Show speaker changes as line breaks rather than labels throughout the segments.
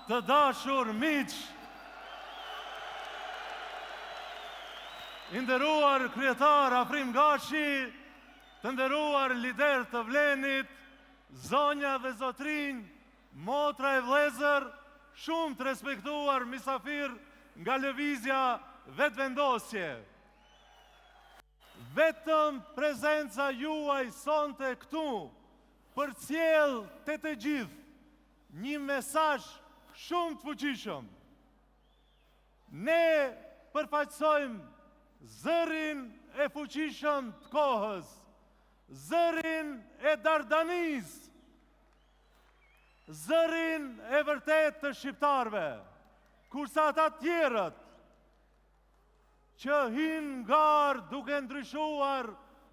Të dashur miq, i nderuar kryetar Afrim Gashi, të nderuar liderë të Vlenit, zonja dhe zotërinj, motra e vëllezër, shumë të respektuar mysafirë nga lëvizja Vetëvendosje. Vetëm prezenca juaj sonte këtu përcjell te të gjithë një mesazh shumë të fuqishëm. Ne përfaqësojmë zërin e fuqishëm të kohës, zërin e Dardanisë, zërin e vërtetë të shqiptarëve, kurse ata tjerët që hyjnë në garë duke ndryshuar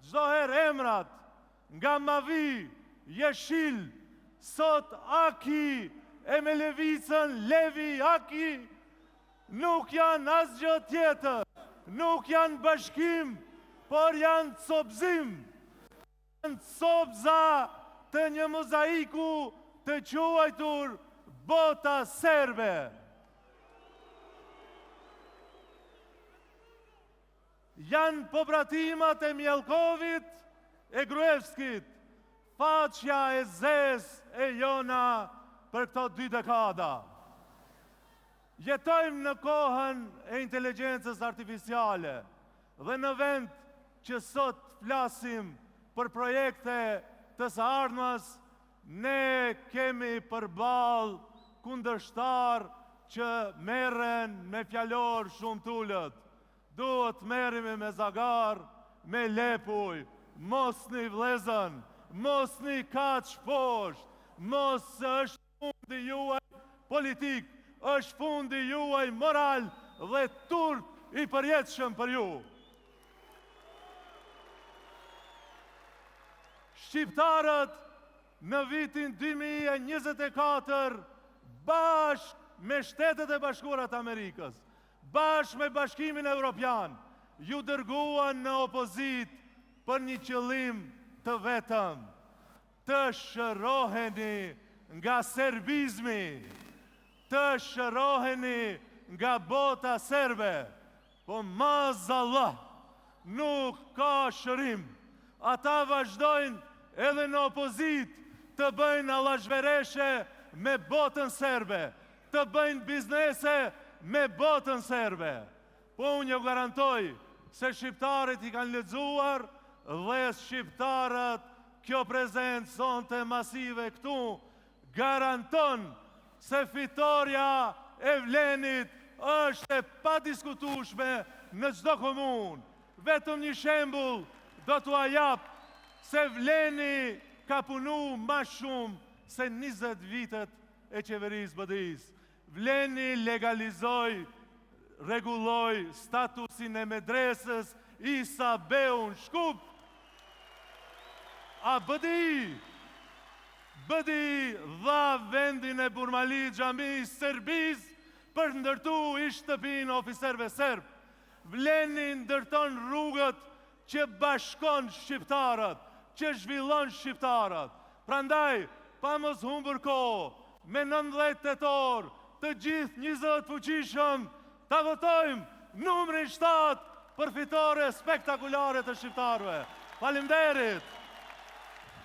çdo herë emrat, nga Mavi, Jeshil, sot Aki e me Levicën Levi Aki, nuk janë asgjë tjetër, nuk janë bashkim, por janë copëzim. Janë copëza të një mozaiku të quajtur bota serbe. Janë pobratimat e Mijallkovit e Gruevskit, faqja e zezë e jona për këto dy dekada. Jetojmë në kohën e inteligjencës artificiale dhe në vend që sot flasim për projekte të së ardhmes, ne kemi përballë kundërshtarë që merren me fjalor shumë të ulët. Duhet të merremi me zagarë, me lepuj, mosni vllezën, mosni kaq poshtë, mos se është Fundi juaj politik është fundi juaj moral dhe turp i përjetshëm për ju. Shqiptarët në vitin 2024 bashkë me Shtetet e Bashkuara të Amerikës, bashkë me Bashkimin Evropian, ju dërguan në opozitë për një qëllim të vetëm, Të shëroheni nga serbizmi, të shëroheni nga bota serbe, po mazallah nuk ka shërim. Ata vazhdojnë edhe në opozitë të bëjnë allashvereshe me botën serbe, të bëjnë biznese me botën serbe. Po unë ju garantoj se shqiptarët i kanë lexuar dhe shqiptarët kjo prezencë sonte masive këtu garanton se fitorja e Vlenit është e padiskutueshme në çdo komunë. Vetëm një shembull do t'ua jap se Vleni ka punu ma shumë se 20 vitet e qeverisë BDI-së. Vleni legalizoi, rregulloi statusin e medresës Isa Beu në Shkup. A BDI, BDI dha vendin e Burmali Xhamisë Serbisë për të ndërtu ish shtëpinë e oficerëve serbë. Vleni ndërton rrugët që bashkon shqiptarët, që zhvillon shqiptarët. Prandaj, pa mos humbur kohë, me 19 tetor, të gjithë një zë të fuqishëm, ta votojmë numrin 7 për fitore spektakulare të shqiptarëve. Faleminderit!